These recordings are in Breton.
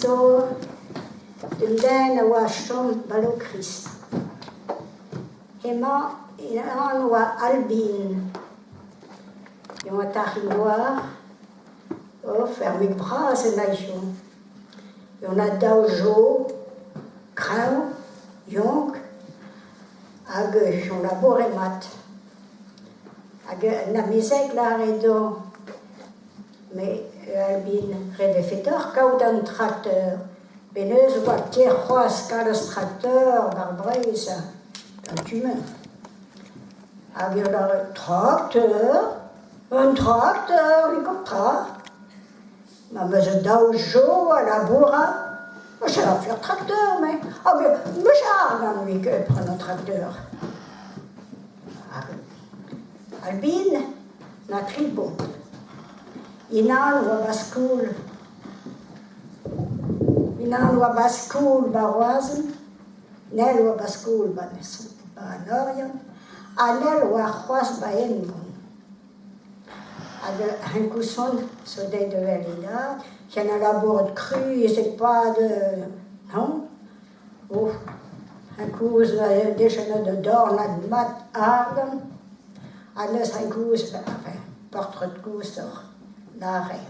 istor d'un den a oa chom 'ba Lokris. Hemañ e anv oa Albin. E oa tac'hin-douar, o fermig bras anezhañ. E oa daou jo, kreñv, yaouank, hag o laboure mat. Hag un amezeg 'lâre dezhañ Me, Albin, ret 'vefe deoc'h kaout an trakteur. Penaos e oa ker c'hoazh kalz trakteur war Breizh d'an tu-mañ. Hag eo lâret trakteur, un trakteur, n'eo ket tra. Ma 'meus daou jo a labourat, je vais faire tracteur, mais ah ben, me argant lui que prendre un tracteur. Albin na tri paotr. Unan oa 'ba skol, unan oa 'ba skol 'ba Roazhon, Nell oa 'ba skol 'ba an Oriant, ha Nell oa c'hoazh 'ba Henbont. Hag henkoulz-hont zo deuet da wel e dad, ken a labourat kriz e-pad hañv. Oh, ha kozh dejenn da dornad mat argant ha neuze kozh enfin paotred kozhoc'h lâre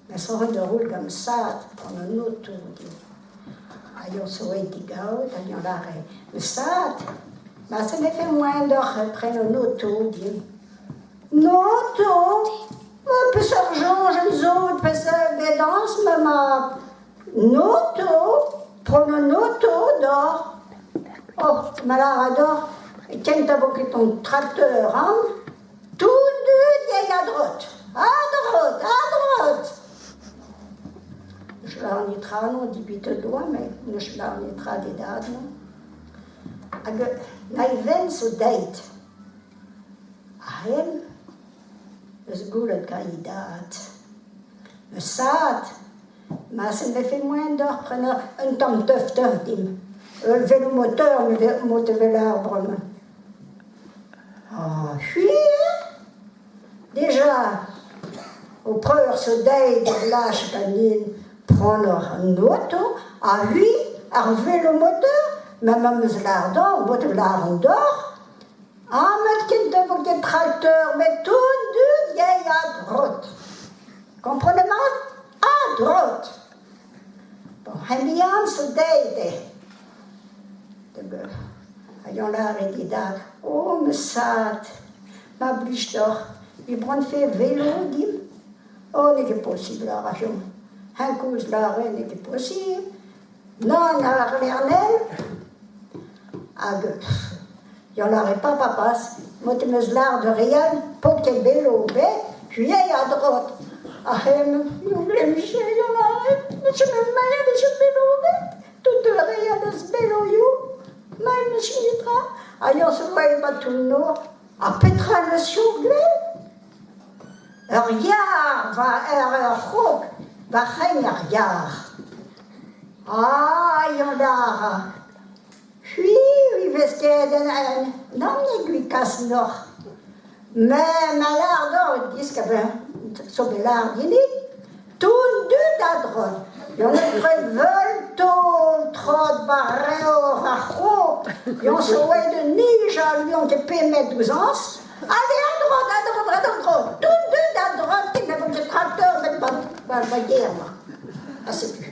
ma soñj da roul gant sad gant an oto din. Ha eñ zo aet d'e gaout hag eñ lâre ma sad ma se 'vefe moaien deoc'h prenañ un oto din. Un oto? Ma peseurt soñj en zo peseurt bedañs ma mab? Un oto, pron un oto deoc'h. Oh, ma lâra deoc'h, kentañ 'vo ket an trakteur amañ, tout dud yay a-dreut, a-dreut, a-dreut. Je lâr netra non, dipitet 'oa, met ne lâr netra d'e dad non. Hag na e vent zo deuet. Ha hen eus goulet gant e dad. Eus sad Ma se 'vefe moaien deoc'h prenañ un tamm teuf-teuf dimp. Ul velomoteur mod evel ar bremañ. Ha c'hwi eo? Deja, ho preur zo deuet da glask ganin prenoc'h an oto ha c'hwi ar velomoteur ma 'm eus lâret deoc'h, mod lâran deoc'h. Ha met kentañ 'vo ket trakteur met tout dud yay a-drot. Komprenet mat? A-drot! Bon, hen bihan zo dezhi dezhe. Ha eñ lâret d'e dad, oh ma sad, ma blij deoc'h, e brantfe velo dimp? Oh, n'eo ket posibl a raio. Hen koulz lâret n'eo ket posibl. Nann, ar Lernel. Hag eñ lâre pas papas, mod em eus lâret d'ur re all, paotr ket velo bet, huiañ a-drot. Ha hen, Michel a lâre, monsieur le maire, monsieur velo bet, tout ur re all eus veloioù, ma em eus netra. Ha eñ zo aet ba toull-nor, ha petra 'neus soñj Ur yar war ur c'hrog war c'hein ar yar. Ah, eñ 'lâra. C'hwi 'vez ket en nann e kas 'noc'h. Met ma lâr deoc'h diskab zo bet lâret din tout dud a-dro. Y'en a graet veul taol trot war revr ar c'hrog. Y'en zo aet un nij a lion ket pemmet douzañs. Allez, à droite, à droite, à droite. Tout dud à droite, ken na vo ket trakteur met ba ba ba gêr, ma. Ha setu.